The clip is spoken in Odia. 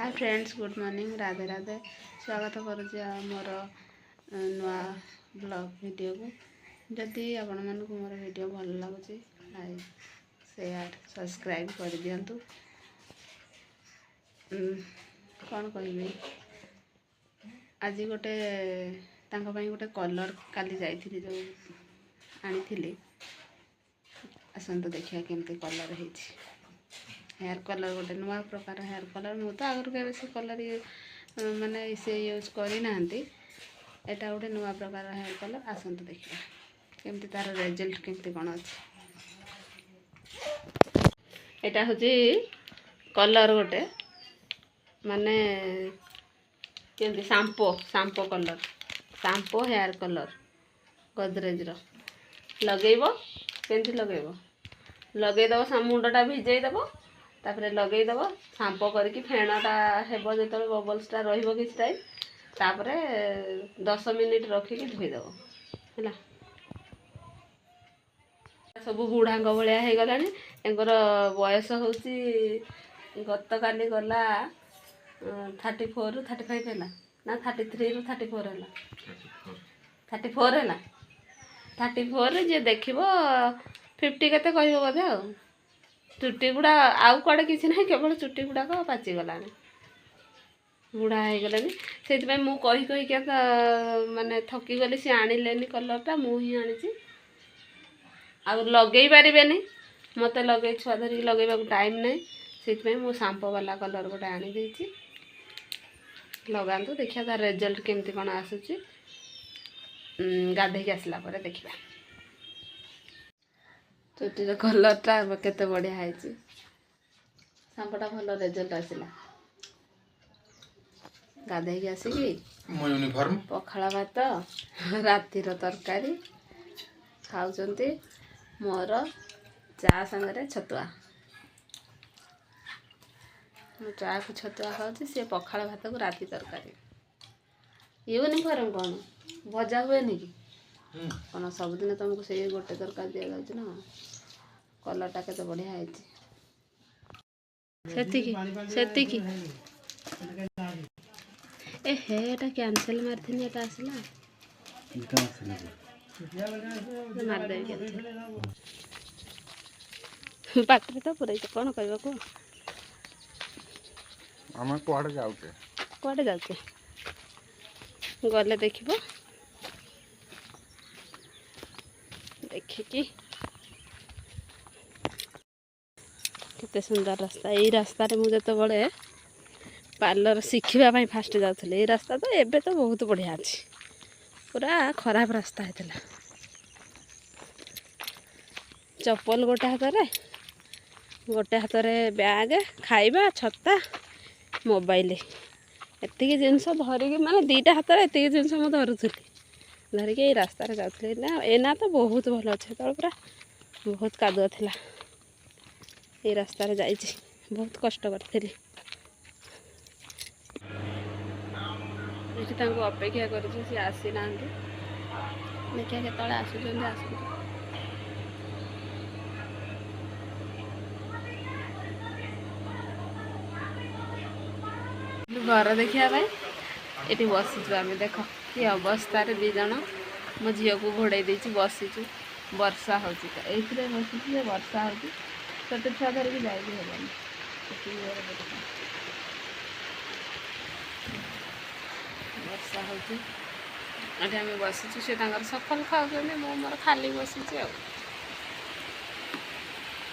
Hi friends, good morning, Radhe Radhe. ସ୍ୱାଗତ କରୁଛି ମୋର ନୂଆ ବ୍ଲଗ୍ ଭିଡ଼ିଓକୁ। ଯଦି ଆପଣମାନଙ୍କୁ ମୋର ଭିଡ଼ିଓ ଭଲ ଲାଗୁଛି, ଲାଇକ୍, ସେୟାର, ସବସ୍କ୍ରାଇବ୍ କରିଦିଅନ୍ତୁ। କ'ଣ କହିବି, ଆଜି ଗୋଟେ ତାଙ୍କ ପାଇଁ ଗୋଟେ କଲର୍ କାଲି ଯାଇଥିଲି ଯେଉଁ ଆଣିଥିଲି। ଆସନ୍ତୁ ଦେଖିବା କେମିତି କଲର୍ ହେଇଛି। ହେୟାର୍ କଲର୍ ଗୋଟେ ନୂଆ ପ୍ରକାର ହେୟାର୍ କଲର୍। ମୁଁ ତ ଆଗରୁ କେବେ ସେ କଲର୍ ମାନେ ସେ ୟୁଜ୍ କରିନାହାନ୍ତି। ଏଇଟା ଗୋଟେ ନୂଆ ପ୍ରକାର ହେୟାର୍ କଲର୍। ଆସନ୍ତୁ ଦେଖିବା କେମିତି ତା'ର ରେଜଲ୍ଟ କେମିତି କ'ଣ ଅଛି। ଏଇଟା ହେଉଛି କଲର୍ ଗୋଟେ, ମାନେ କେମିତି shampoo colour, shampoo hair colour ଗଦରେଜର। ଲଗେଇବ କେମିତି? ଲଗେଇବ, ଲଗେଇଦେବ, ମୁଣ୍ଡଟା ଭିଜେଇ ଦେବ, ତାପରେ ଲଗେଇଦେବ ସାମ୍ପୋ କରିକି। ଫେଣଟା ହେବ ଯେତେବେଳେ, ବବଲ୍ସଟା ରହିବ କିଛି ଟାଇମ୍, ତାପରେ 10 ମିନିଟ୍ ରଖିକି ଧୋଇଦେବ। ହେଲା, ସବୁ ବୁଢ଼ାଙ୍କ ଭଳିଆ ହେଇଗଲାଣି। ତାଙ୍କର ବୟସ ହେଉଛି, ଗତକାଲି ଗଲା 34ରୁ 35 ହେଲା ନା 33ରୁ 34 ହେଲା? 34 ହେଲା। 34ରେ ଯିଏ ଦେଖିବ 50 କେତେ କହିବ ବୋଧେ। ଆଉ ଚୁଟି ଗୁଡ଼ା ଆଉ କୁଆଡ଼େ କିଛି ନାହିଁ, କେବଳ ଚୁଟି ଗୁଡ଼ାକ ପାଚିଗଲାଣି, ବୁଢ଼ା ହେଇଗଲାଣି। ସେଇଥିପାଇଁ ମୁଁ କହି କହିକା ତ ମାନେ ଥକିଗଲି। ସେ ଆଣିଲେନି କଲର୍ଟା, ମୁଁ ହିଁ ଆଣିଛି। ଆଉ ଲଗେଇ ପାରିବେନି ମୋତେ, ଲଗେଇ ଛୁଆ ଧରିକି ଲଗେଇବାକୁ ଟାଇମ୍ ନାହିଁ। ସେଇଥିପାଇଁ ମୁଁ ସାମ୍ପୋ ବାଲା କଲର୍ ଗୋଟେ ଆଣିଦେଇଛି। ଲଗାନ୍ତୁ, ଦେଖିବା ତାର ରେଜଲ୍ଟ କେମିତି କ'ଣ ଆସୁଛି। ଗାଧେଇକି ଆସିଲା ପରେ ଦେଖିବା। ଚୁଟିର କଲର୍ଟା କେତେ ବଢ଼ିଆ ହେଇଛି। ସାମ୍ପୋଟା ଭଲ ରେଜଲ୍ଟ ଆସିଲା। ଗାଧେଇକି ଆସିକି ମୋ ୟୁନିଫର୍ମ। ପଖାଳ ଭାତ, ରାତିର ତରକାରୀ ଖାଉଛନ୍ତି। ମୋର ଚା ସାଙ୍ଗରେ ଛତୁଆ। ମୁଁ ଚାକୁ ଛତୁଆ ଖାଉଛି, ସିଏ ପଖାଳ ଭାତକୁ ରାତି ତରକାରୀ। ୟୁନିଫର୍ମ କ'ଣ ଭଜା ହୁଏନି କି? କ'ଣ ସବୁଦିନ ତୁମକୁ ସେଇ ଗୋଟେ ତରକାରୀ ଦିଆଯାଉଛି ନା? କଲର୍ଟା କେତେ ବଢ଼ିଆ ହେଇଛି। ସେତିକି ସେତିକି। ଏ ହେ, ଏଟା କ୍ୟାନସେଲ୍ ମାରିଥିନି, ଏଟା ଆସିଲା। ମାରିଦେବି କ୍ୟାନସେଲ୍। ପାଟିରେ ତ ପୁରେଇଛ, କ'ଣ କହିବ କୁହ। ଆମେ କୁଆଡ଼େ ଯାଉଛେ? କୁଆଡ଼େ ଯାଉଛେ? ଗଲେ ଦେଖିବ। ଦେଖିକି କେତେ ସୁନ୍ଦର ରାସ୍ତା। ଏଇ ରାସ୍ତାରେ ମୁଁ ଯେତେବେଳେ ପାର୍ଲର ଶିଖିବା ପାଇଁ ଫାଷ୍ଟ ଯାଉଥିଲି, ଏଇ ରାସ୍ତା ତ ଏବେ ତ ବହୁତ ବଢ଼ିଆ ଅଛି, ପୁରା ଖରାପ ରାସ୍ତା ହେଇଥିଲା। ଚପଲ ଗୋଟେ ହାତରେ, ଗୋଟେ ହାତରେ ବ୍ୟାଗ୍, ଖାଇବା, ଛତା, ମୋବାଇଲ, ଏତିକି ଜିନିଷ ଧରିକି, ମାନେ ଦୁଇଟା ହାତରେ ଏତିକି ଜିନିଷ ମୁଁ ଧରୁଥିଲି, ଧରିକି ଏଇ ରାସ୍ତାରେ ଯାଉଥିଲି। ନା, ଏଇନା ତ ବହୁତ ଭଲ ଅଛି, ସେତେବେଳେ ପୁରା ବହୁତ କାଦୁଅ ଥିଲା। ଏଇ ରାସ୍ତାରେ ଯାଇଛି, ବହୁତ କଷ୍ଟ କରିଥିଲି। ଏଠି ତାଙ୍କୁ ଅପେକ୍ଷା କରିଛୁ, ସିଏ ଆସିନାହାନ୍ତି। ଦେଖିବା କେତେବେଳେ ଆସୁଛନ୍ତି, ଆସନ୍ତୁ। ଘର ଦେଖିବା ପାଇଁ ଏଠି ବସିଛୁ ଆମେ। ଦେଖ କି ଅବସ୍ଥାରେ ଦୁଇ ଜଣ। ମୋ ଝିଅକୁ ଘୋଡ଼େଇ ଦେଇଛି, ବସିଛୁ। ବର୍ଷା ହେଉଛି, ଏଇଥିରେ ବସିଛୁ ଯେ ବର୍ଷା ହେଉଛି। ଛୋଟ ଛୁଆ ଧରିକି ଯାଇବି ହେବନି। ଏତିକି ଜୋରେ ବର୍ଷା, ବର୍ଷା ହେଉଛି। ଏଠି ଆମେ ବସିଛୁ, ସେ ତାଙ୍କର ସଫଲ ଖାଉଛନ୍ତି, ମୁଁ ମୋର ଖାଲି ବସିଛି। ଆଉ